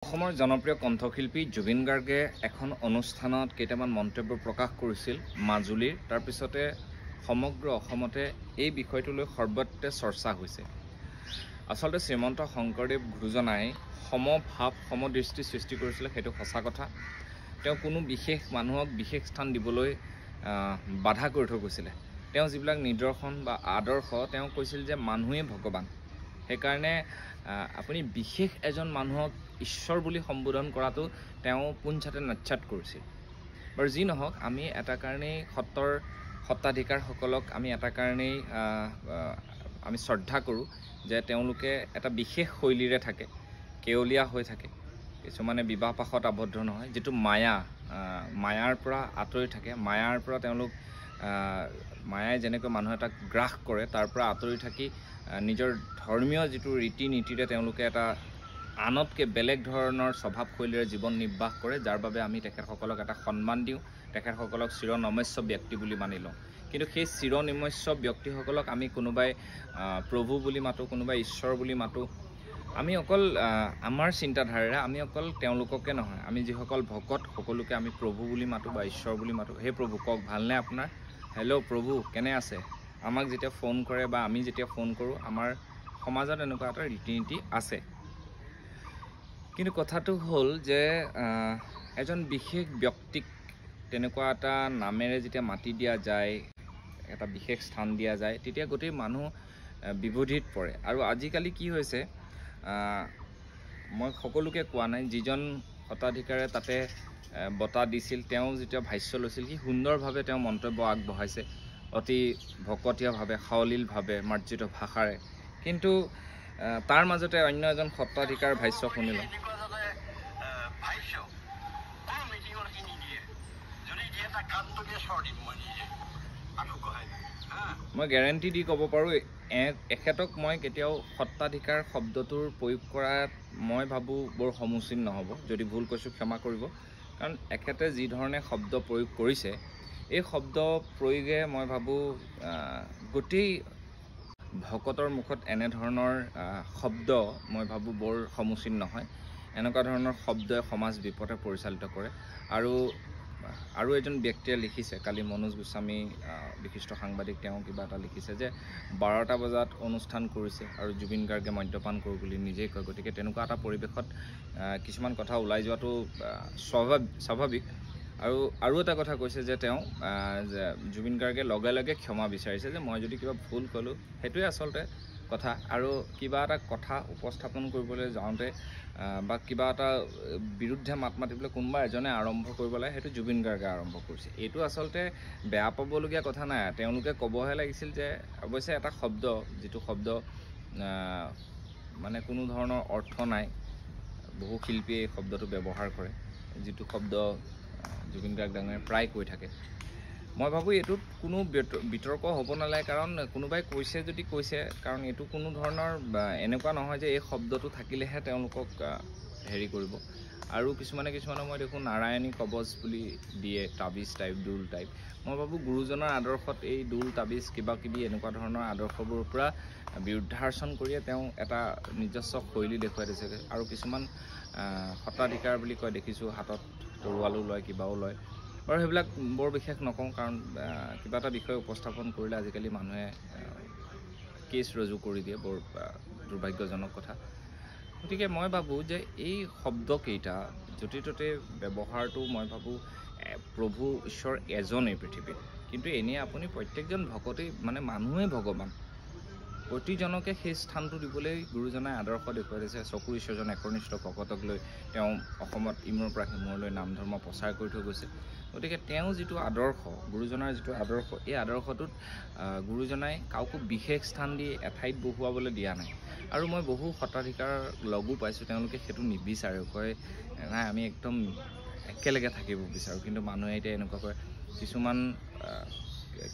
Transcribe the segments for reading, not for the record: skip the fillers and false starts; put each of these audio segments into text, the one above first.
অসমৰ জনপ্ৰিয় কণ্ঠশিল্পী জুবিন গাৰ্গে এখন অনুষ্ঠানত কেইটামান মন্তব্য প্ৰকাশ কৰিছিল মাজুলীৰ। তাৰপিছতে সমগ্ৰ অসমতে এই বিষয়টো লৈ সৰ্বত্ৰে চৰ্চা হৈছে। আচলতে শ্ৰীমন্ত শংকৰদেৱ গুৰুজনাই সমভাৱ সমদৃষ্টি সৃষ্টি কৰিছিলে, সেইটো সঁচা কথা। তেওঁ কোনো বিশেষ মানুহক বিশেষ স্থান দিবলৈ বাধা কৰি থৈ গৈছিলে। তেওঁ যিবিলাক নিদৰ্শন বা আদৰ্শ, তেওঁ কৈছিল যে মানুহেই ভগৱান। সেইকাৰণে আপুনি বিশেষ এজন মানুহক ঈশ্বৰ বুলি সম্বোধন কৰাটো তেওঁ পোনছাতে নস্যাৎ কৰিছিল। বাৰু যি নহওক, আমি এটা কাৰণেই সত্ৰৰ সত্ৰাধিকাৰসকলক আমি এটা কাৰণেই আমি শ্ৰদ্ধা কৰোঁ যে তেওঁলোকে এটা বিশেষ শৈলীৰে থাকে, কেৱলীয়া হৈ থাকে। কিছুমানে বিবাহ পাশত আবদ্ধ নহয়, যিটো মায়া, মায়াৰ পৰা আঁতৰি থাকে। মায়াৰ পৰা তেওঁলোক, মায়াই যেনেকৈ মানুহ এটাক গ্ৰাস কৰে, তাৰ পৰা আঁতৰি থাকি নিজৰ ধৰ্মীয় যিটো ৰীতি নীতিৰে তেওঁলোকে এটা আনতকৈ বেলেগ ধৰণৰ স্বভাৱ শৈলীৰে জীৱন নিৰ্বাহ কৰে, যাৰ বাবে আমি তেখেতসকলক এটা সন্মান দিওঁ, তেখেতসকলক চিৰ নমস্য ব্যক্তি বুলি মানি লওঁ। কিন্তু সেই চিৰ নমস্য ব্যক্তিসকলক আমি কোনোবাই প্ৰভু বুলি মাতোঁ, কোনোবাই ঈশ্বৰ বুলি মাতোঁ। আমি অকল আমাৰ চিন্তাধাৰাৰে আমি অকল তেওঁলোককে নহয়, আমি যিসকল ভকত সকলোকে আমি প্ৰভু বুলি মাতোঁ বা ঈশ্বৰ বুলি মাতোঁ। হে প্ৰভু কওক, ভালনে আপোনাৰ? হেল্ল' প্ৰভু, কেনে আছে? আমাক যেতিয়া ফোন কৰে বা আমি যেতিয়া ফোন কৰোঁ, আমাৰ সমাজত এনেকুৱা এটা ৰীতি নীতি আছে। কিন্তু কথাটো হ'ল যে এজন বিশেষ ব্যক্তিক তেনেকুৱা এটা নামেৰে যেতিয়া মাতি দিয়া যায়, এটা বিশেষ স্থান দিয়া যায়, তেতিয়া গোটেই মানুহ বিবোধিত পৰে। আৰু আজিকালি কি হৈছে, মই সকলোকে কোৱা নাই, যিজন শতাধিকাৰে তাতে বঁটা দিছিল, তেওঁ যেতিয়া ভাষ্য লৈছিল, কি সুন্দৰভাৱে তেওঁ মন্তব্য আগবঢ়াইছে, অতি ভকতীয়াভাৱে, সাৱলীলভাৱে, মাৰ্জিত ভাষাৰে। কিন্তু তাৰ মাজতে অন্য এজন সত্ৰাধিকাৰ ভাষ্য শুনিলোঁ। মই গেৰেণ্টি দি ক'ব পাৰোঁ, এখেতক মই কেতিয়াও সত্ৰাধিকাৰ শব্দটোৰ প্ৰয়োগ কৰাত মই ভাবোঁ বৰ সমুচীন নহ'ব। যদি ভুল কৈছোঁ ক্ষমা কৰিব, কাৰণ এখেতে যি ধৰণে শব্দ প্ৰয়োগ কৰিছে, এই শব্দ প্ৰয়োগে মই ভাবোঁ গোটেই ভকতৰ মুখত এনেধৰণৰ শব্দ মই ভাবোঁ বৰ সমুচীন নহয়। এনেকুৱা ধৰণৰ শব্দই সমাজ বিপথে পৰিচালিত কৰে। আৰু এজন ব্যক্তিয়ে লিখিছে, কালি মনোজ গোস্বামী বিশিষ্ট সাংবাদিক, তেওঁ কিবা এটা লিখিছে যে 12টা বজাত অনুষ্ঠান কৰিছে আৰু জুবিন গাৰ্গে মদ্যপান কৰোঁ বুলি নিজেই কয়। গতিকে তেনেকুৱা এটা পৰিৱেশত কিছুমান কথা ওলাই যোৱাটো স্বাভাৱিক। আৰু এটা কথা কৈছে যে তেওঁ যে জুবিন গাৰ্গে লগে লগে ক্ষমা বিচাৰিছে যে মই যদি কিবা ভুল ক'লোঁ, সেইটোৱে আচলতে কথা। আৰু কিবা এটা কথা উপস্থাপন কৰিবলৈ যাওঁতে বা কিবা এটা বিৰুদ্ধে মাত মাতিবলৈ কোনোবা এজনে আৰম্ভ কৰিব লাগে, সেইটো জুবিন গাৰ্গে আৰম্ভ কৰিছে। এইটো আচলতে বেয়া পাবলগীয়া কথা নাই। তেওঁলোকে ক'বহে লাগিছিল যে অৱশ্যে এটা শব্দ, যিটো শব্দ মানে কোনো ধৰণৰ অৰ্থ নাই, বহু শিল্পীয়ে এই শব্দটো ব্যৱহাৰ কৰে, যিটো শব্দ জুবিন গাৰ্গ ডাঙৰীয়াই প্ৰায় কৈ থাকে। মই ভাবোঁ এইটোত কোনো বিতৰ্ক হ'ব নালাগে, কাৰণ কোনোবাই কৈছে যদি কৈছে, কাৰণ এইটো কোনো ধৰণৰ এনেকুৱা নহয় যে এই শব্দটো থাকিলেহে তেওঁলোকক হেৰি কৰিব। আৰু কিছুমানে মই দেখোঁ নাৰায়ণী কবচ বুলি দিয়ে, তাবিজ টাইপ, দোল টাইপ। মই ভাবোঁ গুৰুজনাৰ আদৰ্শত এই দোল তাবিজ কিবা কিবি এনেকুৱা ধৰণৰ আদৰ্শবোৰৰ পৰা বিৰুদ্ধাৰ্চন কৰিয়ে তেওঁ এটা নিজস্ব শৈলী দেখুৱাই দিছে। আৰু কিছুমান সত্ৰাধিকাৰ বুলি কয়, দেখিছোঁ হাতত তৰোৱালো লয়, কিবাও লয়। বাৰু সেইবিলাক বৰ বিশেষ নকওঁ, কাৰণ কিবা এটা বিষয় উপস্থাপন কৰিলে আজিকালি মানুহে কেছ ৰুজু কৰি দিয়ে, বৰ দুৰ্ভাগ্যজনক কথা। গতিকে মই ভাবোঁ যে এই শব্দকেইটা য'তে ত'তে ব্যৱহাৰটো মই ভাবোঁ প্ৰভু ঈশ্বৰ এজনেই পৃথিৱীত, কিন্তু এনেই আপুনি প্ৰত্যেকজন ভকতেই মানে মানুহেই ভগৱান, প্ৰতিজনকে সেই স্থানটো দিবলৈ গুৰুজনাই আদৰ্শ দেখুৱাই দিছে। চকুৰ ঈশ্বৰজন একনিষ্ঠ ভকতক লৈ তেওঁ অসমত ইমূৰৰ পৰা সিমূৰলৈ নাম ধৰ্ম প্ৰচাৰ কৰি থৈ গৈছে। গতিকে তেওঁ যিটো আদৰ্শ, গুৰুজনাৰ যিটো আদৰ্শ, এই আদৰ্শটোত গুৰুজনাই কাকো বিশেষ স্থান দি এঠাইত বহুৱাবলৈ দিয়া নাই। আৰু মই বহু সত্ৰাধিকাৰ লগো পাইছোঁ, তেওঁলোকে সেইটো নিবিচাৰে, কয় নাই আমি একদম একেলগে থাকিব বিচাৰোঁ। কিন্তু মানুহে এতিয়া এনেকুৱা কৰে,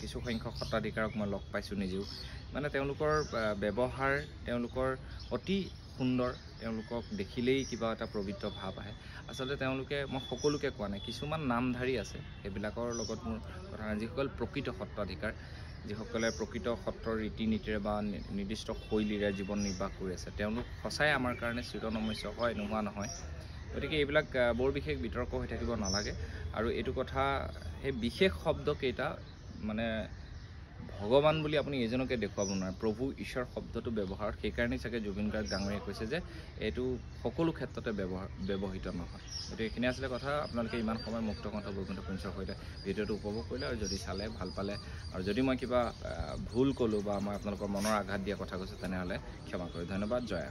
কিছু সংখ্যক সত্ৰাধিকাৰক মই লগ পাইছোঁ নিজেও, মানে তেওঁলোকৰ ব্যৱহাৰ, তেওঁলোকৰ অতি সুন্দৰ, তেওঁলোকক দেখিলেই কিবা এটা পবিত্ৰ ভাৱ আহে। আচলতে তেওঁলোকে, মই সকলোকে কোৱা নাই, কিছুমান নামধাৰী আছে, সেইবিলাকৰ লগত মোৰ কথা নাই। যিসকল প্ৰকৃত সত্ৰাধিকাৰ, যিসকলে প্ৰকৃত সত্ৰৰ ৰীতি নীতিৰে বা নিৰ্দিষ্ট শৈলীৰে জীৱন নিৰ্বাহ কৰি আছে, তেওঁলোক সঁচাই আমাৰ কাৰণে চিৰনমস্য হয়, নোহোৱা নহয়। গতিকে এইবিলাক বৰ বিশেষ বিতৰ্ক হৈ থাকিব নালাগে। আৰু এইটো কথা, সেই বিশেষ শব্দকেইটা মানে ভগৱান বুলি আপুনি এজনকে দেখুৱাব নোৱাৰে, প্ৰভু ঈশ্বৰ শব্দটো ব্যৱহাৰ, সেইকাৰণেই চাগে জুবিন গাৰ্গ ডাঙৰীয়াই কৈছে যে এইটো সকলো ক্ষেত্ৰতে ব্যৱহৃত নহয়। গতিকে এইখিনি আছিলে কথা। আপোনালোকে ইমান সময় মুক্ত কণ্ঠ বৈকুণ্ঠ প্ৰিন্সৰ সৈতে ভিডিঅ'টো উপভোগ কৰিলে আৰু যদি চালে ভাল পালে আৰু যদি মই কিবা ভুল ক'লোঁ বা মই আপোনালোকৰ মনৰ আঘাত দিয়া কথা কৈছোঁ, তেনেহ'লে ক্ষমা কৰি ধন্যবাদ। জয়।